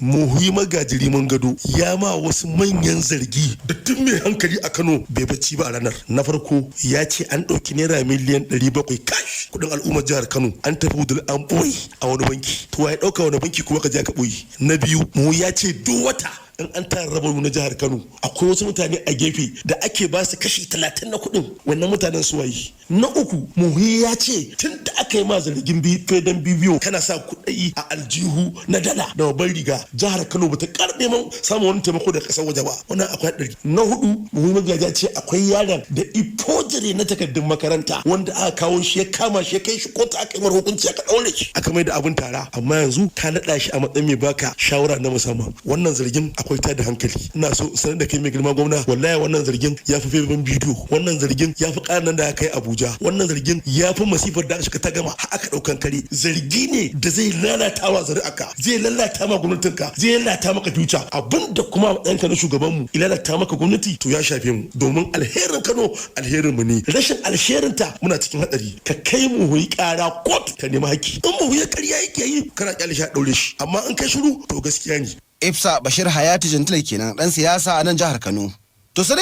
Muhi Magajiri mun gado ya ma wasu manyan zargi da duk mai hankali a Kano bai bacci ba a ranar. Na farko, ya ce an ɗauki naira miliyan 700 cash, kuɗin al'ummar jihar Kano, an tafi Wudil an ɓoye a wani banki. To, ya ɗauka wani banki kuma ka je ka ɓoye? Na biyu, mu ya ce duk wata in an tara revenue na jihar Kano, akwai wasu mutane a gefe da ake ba su kashi 30 na kuɗin. Wannan mutanen su waye? Na uku, Muhi ya ce tun da aka yi ma zargin fedan bibiyo kana sa kuɗi a aljihu na dala da babban riga, jihar Kano bata karɓe man samun wani taimako daga ƙasar waje ba. Wannan akwai ɗari. Na hudu, Muhi Magaji ya ce akwai yaron da forgery na takardun makaranta wanda aka kawo shi, ya kama shi, ya kai shi kotu, aka yi mar hukunci, aka ɗaure shi, aka mai da abin tara, amma yanzu ka naɗa shi a matsayin mai baka shawara na musamman. Wannan zargin akwai tada hankali. Ina so sanar da kai, mai girma gwamna, wallahi wannan zargin ya fi faifan bidiyo, wannan zargin ya fi ƙarar nan da aka yi Abuja, wannan zargin ya fi masifar da aka shiga ta gama har aka ɗaukan kare. Zargi ne da zai lalata wa zuri'arka, zai lalata ma gwamnatinka, zai lalata maka future. Abinda kuma ɗanka na shugabanmu lalata maka gwamnati, to ya shafe mu, domin alherin Kano alherin mu ne, rashin alherinta muna cikin hatsari. Ka kai mu yi ƙara kotu, ka nemi haƙƙi. In mu ya ƙarya yake yi, kana kyale shi a ɗaure shi, amma in kai shiru, to gaskiya ne. Ifsa Bashir Hayatu Jantile kenan, dan siyasa a nan jihar Kano. To sai